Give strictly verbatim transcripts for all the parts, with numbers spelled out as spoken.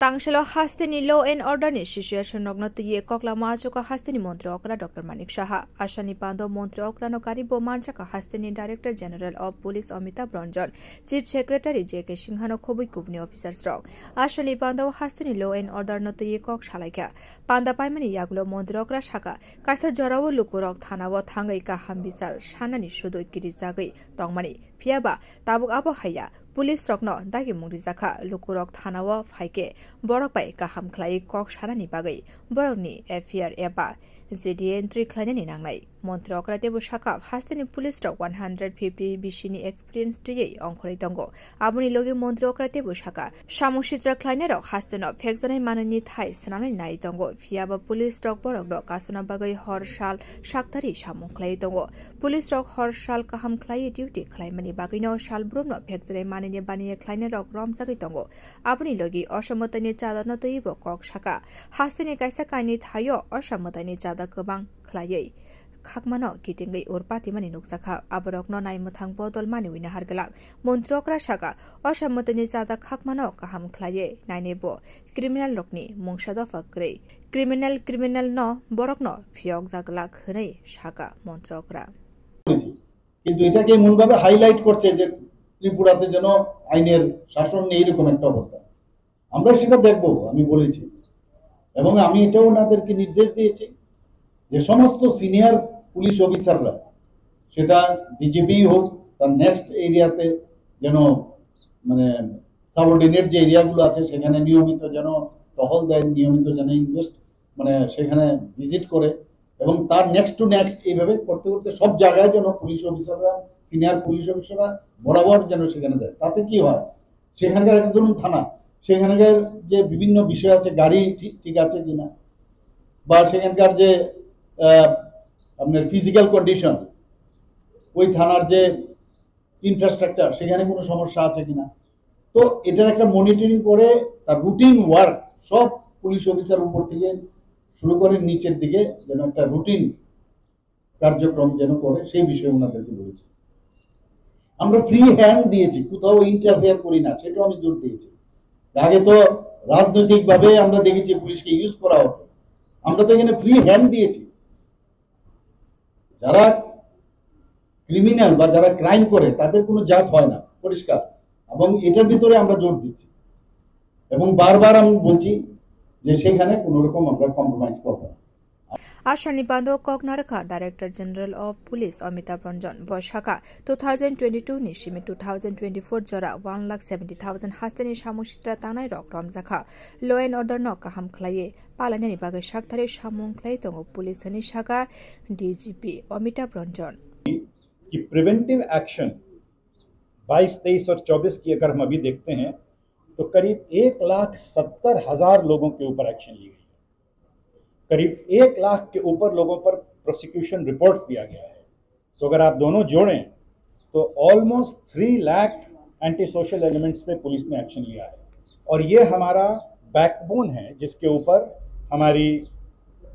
Tangselo hasteni law and order ni situation rokno twiwi koklamo achukha hasteni montri okra Doctor Manik Saha. Asani pando montri okrano karibo manjakha hasteni Director General of Police Amitabh Ranjan, Chief Secretary J K Singhano khobwi kubuni officers rok. Asani pando hasteni law and order no twiwi kok salaikha. Panda paimani yagulo montri okra saka, kaisa jorao lukurok thanao thangwi kaham bichar sanani sudoi kirijagwi tongmani. Phiyaba tabuk abo haiya, police rokno dagimung rijakha, lukurok thanao phaikhe borok bai kaham khlaiwi kok sanani bagwi borokni F I R eba J D A entry khlainani nangnai. Montri okra teibo sakha, hasteni police rok one hundred fifty bisini experience twiwi ongkhorwi tongo. Aboni logi montri okra teibo sakha, samung sitra khlainairok hasteno phekjanai manwini thai swnamnani nai tongo. Phiyaba police rok borokno kasuna bagwi hor sal saktari samung khlaiwi tongo. Police rok hor sal kaham khlaiwi duty khlaimani bagwino sal brumno phekjanai manwini baniya khlainairok romjagwi tongo. Aboni logi osamwtaini chadano twibo kok sakha. Hasteni kaisa kainwi thaio osamwtaini chada kwbang khlaiwi khakmano kitingwi urpatimani nukjakha. Aborokno naimwthang bodol maniwi nahar glak. Montri okra saka, osamwtaini chada khakmano kaham khlaiwi nainaibo criminal rokni mungsa dopha kwrwi. Criminal criminal no borokno phiyokjak glak hwnwi saka montri okra. কিন্তু এটাকে এমনভাবে হাইলাইট করছে যে ত্রিপুরাতে যেন আইনের শাসন নেই, এরকম একটা অবস্থা। আমরা সেটা দেখব, আমি বলেছি। এবং আমি এটাও ওনাদেরকে নির্দেশ দিয়েছি যে সমস্ত সিনিয়র পুলিশ অফিসাররা, সেটা ডিজিপি হোক, তার নেক্সট এরিয়াতে যেন, মানে, সাবঅর্ডিনেট যে এরিয়াগুলো আছে, সেখানে নিয়মিত যেন টহল দেয়, নিয়মিত যেন ইনভেস্ট, মানে, সেখানে ভিজিট করে। এবং তার নেক্সট টু নেক্সট এইভাবে করতে করতে সব জায়গায় যেন পুলিশ অফিসাররা, সিনিয়র পুলিশ অফিসাররা বরাবর যেন সেখানে যায়। তাতে কি হয়, সেখানকার একটা, ধরুন, থানা, সেখানকার যে বিভিন্ন বিষয় আছে, গাড়ি ঠিক ঠিক আছে কিনা, বা সেখানকার যে, আহ, আপনার ফিজিক্যাল কন্ডিশন, ওই থানার যে ইনফ্রাস্ট্রাকচার, সেখানে কোনো সমস্যা আছে কিনা। তো এটার একটা মনিটরিং করে, তার রুটিন ওয়ার্ক, সব পুলিশ অফিসার উপর থেকে শুরু করে নিচের দিকে যেন একটা রুটিন কার্যক্রম যেন করে, সেই বিষয়ে ওনাদেরকে বলেছি। আমরা ফ্রি হ্যান্ড দিয়েছি, কোথাও ইন্টারফেয়ার করি না, সেটাও আমি জোর দিয়েছি। আগে তো রাজনৈতিকভাবে আমরা দেখেছি পুলিশকে ইউজ করা হতো, আমরা তো এখানে ফ্রি হ্যান্ড দিয়েছি। যারা ক্রিমিনাল বা যারা ক্রাইম করে, তাদের কোনো জাত হয় না, পরিষ্কার। এবং এটার ভিতরে আমরা জোর দিচ্ছি এবং বারবার আমি বলছি যে সেখানে কোনো রকম আমরা কম্প্রোমাইজ করব না। Asani pando kok narwkha Director General of Police Amitabh Ranjan. Bo saka, two thousand twenty-two ni simi two thousand twenty-four jora one lakh seventy thousand hasteni samung sitra tangnai rok romjakha. Law and order no kaham khlaiwi palainani bagwi sakthari samung khlai tongo police, hwnwi saka D G P Amitabh Ranjan. कि preventive action बाईस, तेईस और चौबीस की अगर हम अभी देखते हैं, तो करीब एक लाख सत्तर हजार लोगों के ऊपर एक्शन ली गई है। करीब एक लाख के ऊपर लोगों पर प्रोसिक्यूशन रिपोर्ट्स दिया गया है। तो अगर आप दोनों जोड़ें, तो almost three lakh anti social elements पे पुलिस ने एक्शन लिया है। और ये हमारा बैकबोन है, जिसके ऊपर हमारी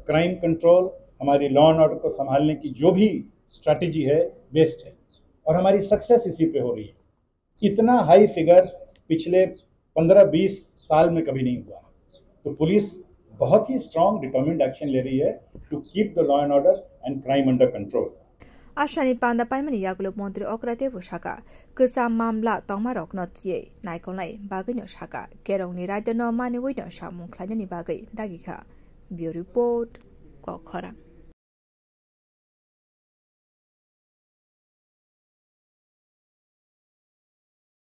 क्राइम कंट्रोल, हमारी लॉ एंड ऑर्डर को संभालने की जो भी स्ट्रैटेजी है, बेस्ड है। और हमारी सक्सेस इसी पे हो रही है। इतना हाई फिगर पिछले पन्द्रह बीस साल में कभी नहीं हुआ। तो पुलिस बहुत ही स्ट्रांग, डिटरमिन्ड एक्शन ले रही है to keep the law and order and crime under control. Asani panda paimani yagulo montri okra teibo saka, kwcham mamla tongmarokno twiwi naikolnai bagwino saka, kerongni raidano maniwino samung khlainani bagwi dagikha. Bureau Report, Kokkhorang.